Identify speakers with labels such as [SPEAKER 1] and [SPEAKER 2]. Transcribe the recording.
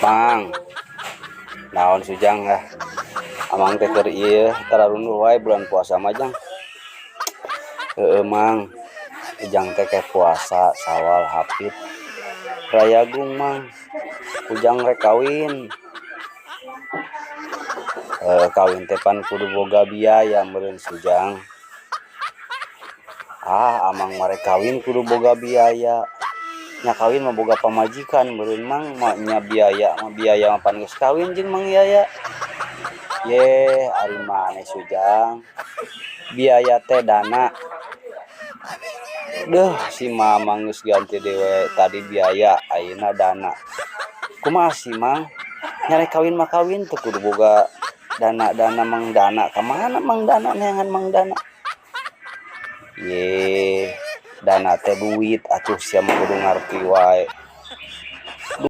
[SPEAKER 1] Mang. Naon, Sujang lah. Amang teh keur ieu tararunduh wae bulan puasa mah, Jang. Heeh, Mang. Ujang teh kayak puasa Sawal, Hapit. Rayagung, Mang. Ujang rek kawin. Eh, kawin teh pan kudu boga biaya meureun, Sujang. Ah, amang mah rek kawin kudu boga biaya. Nya kawin mah boga pamajikan meureun, Mang, mah nya biaya mah pan geus kawin jeung Mang Yaya. Ye, ari maneh, Sujang. Biaya teh dana. Deuh, si Mamang geus ganti deui, tadi biaya, ayeuna dana. Kumaha sih, Mang? Nya rek kawin mah kawin teu kudu boga dana dana Mang Dana. Ka mana Mang Dana neangan Mang Dana? Ye, dana teh duit atuh, sia mah kudu ngarti wae.